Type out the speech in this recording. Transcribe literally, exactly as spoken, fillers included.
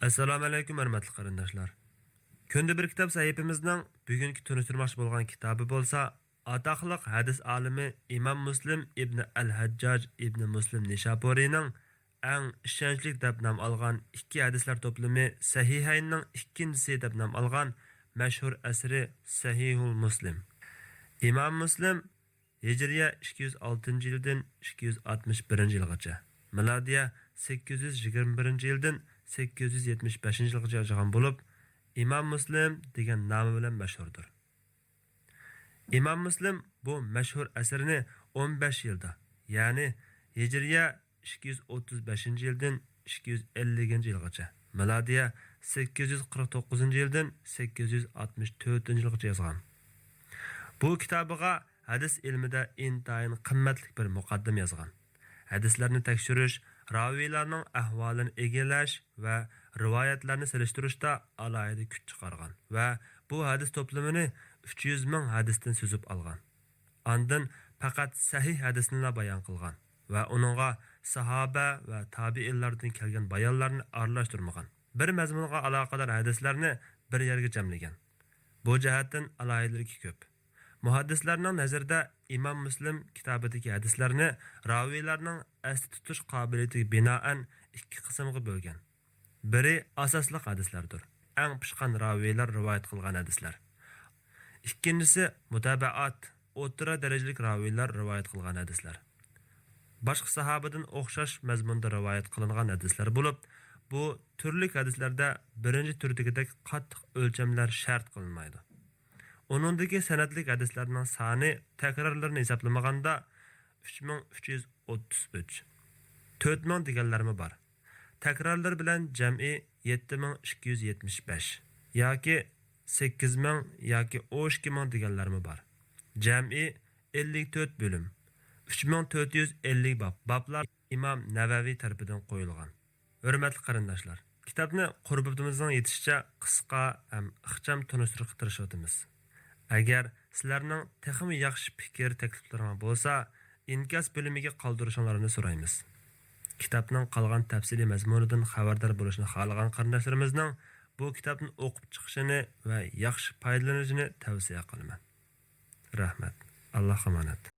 ئەسسالامۇئەلەيكۇم، ھۆرمەتلىك قېرىنداشلار! كۈندە بىر كىتاب سەھىپىمىزنىڭ بۈگۈنكى تونۇشتۇرماقچى بولغان كىتابى بولسا، ئاتاقلىق ھەدىس ئالىمى ئىمام مۇسلىم ئىبنى ئەل ھەججاج ئىبنى مۇسلىم نىشاپۇرىنىڭ ئەڭ ئىشەنچلىك دەپ نام ئالغان ئىككى ھەدىسلەر توپلىمى سەھىھەيننىڭ ئىككىنچىسى دەپ نام ئالغان مەشھۇر ئەسىرى سەھىھۇل مۇسلىم. ئىمام مۇسلىم ھىجرىيە ئىككى يۈز ئالتىنچى يىلدىن ئىككى يۈز ئاتمىش بىرىنچى يىلغىچە، مىلادىيە سەككىز يۈز يىگىرمە بىرىنچى يىلدىن سەككىز يۈز يەتمىش بەشىنچى يىلغىچە يازغان بولۇپ، ئىمام مۇسلىم دېگەن نامى بىلەن مەشھۇردۇر. ئىمام مۇسلىم بۇ مەشھۇر ئەسىرىنى ئون بەش يىلدا، يەنى ھىجرىيە ئىككى يۈز ئوتتۇز بەشىنچى يىلدىن ئىككى يۈز ئەللىكىنچى يىلغىچە، مىلادىيە سەككىز يۈز قىرىق توققۇزىنچى يىلدىن سەككىز يۈز ئاتمىش تۆتىنچى يىلغىچە يازغان. بۇ كىتابىغا ھەدىس ئىلمىدە ئىنتايىن قىممەتلىك بىر مۇقەددىمە يازغان. ھەدىسلەرنى تەكشۈرۈش، راۋىيلارنىڭ ئەھۋالىنى ئىگىلەش ۋە رىۋايەتلەرنى سېلىشتۇرۇشتا ئالاھىدە كۈچ چىقارغان ۋە بۇ ھەدىس توپلىمىنى ئۈچ يۈز مىڭ ھەدىستىن سۈزۈپ ئالغان. ئاندىن پەقەت سەھىھ ھەدىسنىلا بايان قىلغان ۋە ئۇنىڭغا ساھابە ۋە تابىئىنلاردىن كەلگەن بايانلارنى ئارىلاشتۇرمىغان. بىر مەزمۇنغا ئالاقىدار ھەدىسلەرنى بىر يەرگە جەملىگەن. بۇ جەھەتتىن ئالاھىدىلىكى كۆپ. مۇھەددىسلەرنىڭ نەزىرىدە ئىمام مۇسلىم كىتابىدىكى ھەدىسلەرنى راۋىيلارنىڭ ئەستە تۇتۇش قابىلىيىتىگە بىنائەن ئىككى قىسىمغا بۆلگەن. بىرى ئاساسلىق ھەدىسلەردۇر، ئەڭ پىشقان راۋىيلار رىۋايەت قىلغان ھەدىسلەر. ئىككىنچىسى مۇتابەئات، ئوتتۇرا دەرىجىلىك راۋىيلار رىۋايەت قىلغان ھەدىسلەر. باشقا ساھابىدىن ئوخشاش مەزمۇندا رىۋايەت قىلىنغان ھەدىسلەر بولۇپ، بۇ تۈرلۈك ھەدىسلەردە بىرىنچى تۈردىكىدەك قاتتىق ئۆلچەملەر شەرت قىلىنمايدۇ. ئۇنىڭدىكى سەنەدلىك ھەدىسلەرنىڭ سانى تەكرارلىرىنى ھېسابلىمىغاندا ئۈچ مىڭ ئۈچ يۈز ئوتتۇز ئۈچ، تۆت مىڭ دېگەنلەرمۇ بار. تەكرارلىرى بىلەن جەمئىي يەتتە مىڭ ئىككى يۈز يەتمىش بەش ياكى سەككىز مىڭ ياكى ئون ئىككى مىڭ دېگەنلەرمۇ بار. جەمئىي ئەللىك تۆت بۆلۈم، ئۈچ مىڭ تۆت يۈز ئەللىك باب. بابلار ئىمام نەۋەۋى تەرىپىدىن قويۇلغان. ھۆرمەتلىك قېرىنداشلار، كىتابنى قۇربىتىمىزنىڭ يېتىشىچە قىسقا ھەم ئىخچام تونۇشتۇرۇشقا تىرىشىۋاتىمىز. ئەگەر سىلەرنىڭ تېخىمۇ ياخشى پىكىر، تەكلىپلىرىڭلار بولسا، ئىنكاس بۆلۈمىگە قالدۇرۇشۇڭلارنى سورايمىز. كىتابنىڭ قالغان تەپسىلىي مەزمۇنىدىن خەۋەردار بولۇشنى خالىغان قېرىنداشلىرىمىزنىڭ بۇ كىتابنى ئوقۇپ چىقىشىنى ۋە ياخشى پايدىلىنىشىنى تەۋسىيە قىلىمەن. رەھمەت. ئاللاھقا ئامانەت.